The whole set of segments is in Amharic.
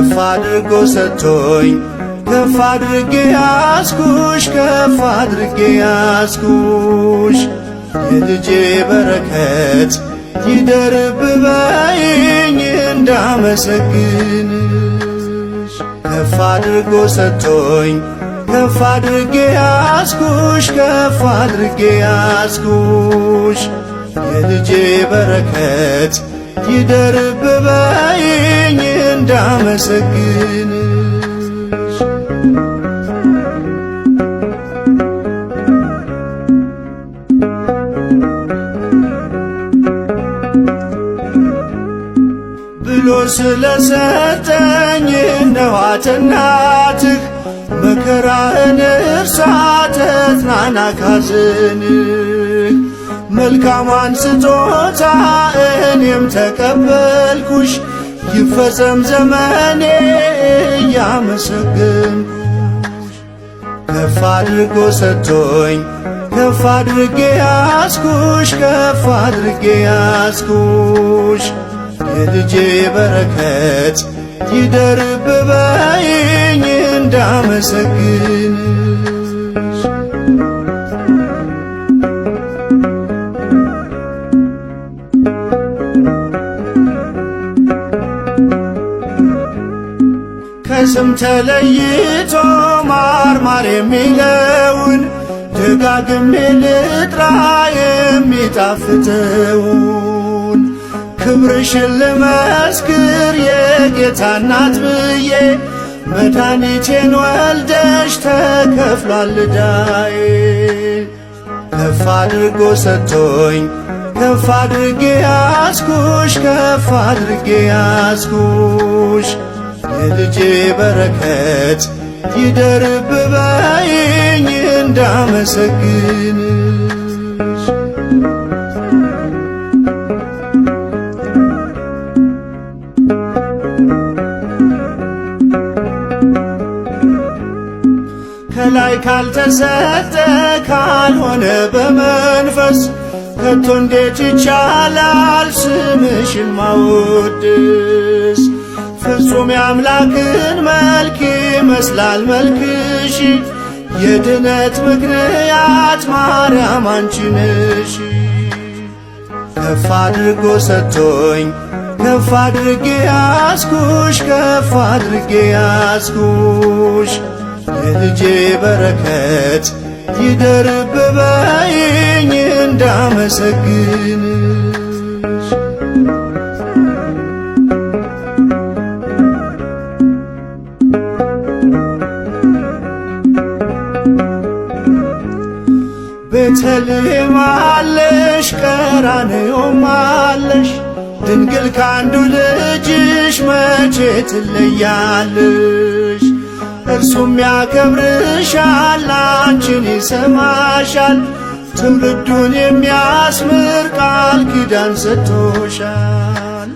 ከፍ አድርጎ ሰጥቶኝ ከፍ አድርጌ ያዝኩሽ ከፍ አድርጌ ያዝኩሽ የልጄ በረከት ይደርብ በይኝ እንዳመሰግንሽ ከፍ አድርጎ ሰጥቶኝ ከፍ አድርጌ ያዝኩሽ ከፍ አድርጌ ያዝኩሽ የልጄ በረከት ይደርብ በይኝ እንዳመሰግንሽ። ብሎ ስለሰጠኝ እነኋት እናትህ መከራህን እርሳ ተጽናና ካዘንህ። መልካሟን ስጦታ እኔም ተቀበልኩሽ ይፈጸም ዘመኔ እያመሰገንኩሽ። ከፍ አድርጎ ሰጥቶኝ ከፍ አድርጌ ያዝኩሽ ከፍ አድርጌ ያዝኩሽ የልጄ በረከት ይደርብ በይኝ እንዳመሰግንሽ። ከስም ተለይቶ ማርማር የሚለውን ደጋግሜ ልጥራ የሚጣፍጠውን ክብርሽን ልመስክር የጌታ እናት ብዬ መድኃኒቴን ወልደሽ ተከፍሏል ዕዳዬ። ከፍ አድርጎ ሰጥቶኝ ከፍ አድርጌ ያዝኩሽ ከፍ አድርጌ ያዝኩሽ የልጄ በረከት ይደርብ በይኝ እንዳመሰግንሽ። ከላይ ካልተሰጠ ካልሆነ በመንፈስ ከቶ እንዴት ይቻላል ስምሽን ማወደስ? ፍጹም የአምላክን መልክ ይመስላል መልክሽ የድነት ምክንያት ማርያም አንቺ ነሽ። ከፍ አድርጎ ሰጥቶኝ ከፍ አድርጌ ያዝኩሽ ከፍ አድርጌ ያዝኩሽ የልጄ በረከት ይደርብ በይኝ እንዳመሰግንሽ። ቤተልሔም አለሽ ቀራንዮም አለሽ ድንግል ካንዱ ልጅሽ መቼ ትለያለሽ? እርሱም ያከብርሻል አንቺን ይሰማሻል ትውልዱን የሚያስምር ቃል ኪዳን ሰጥቶሻል።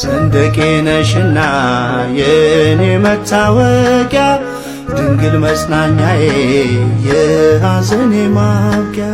ሰንደቄ ነሽና የእኔ መታወቂያ ድንግል መጽናኛዬ የሐዘኔ ማብቂያ።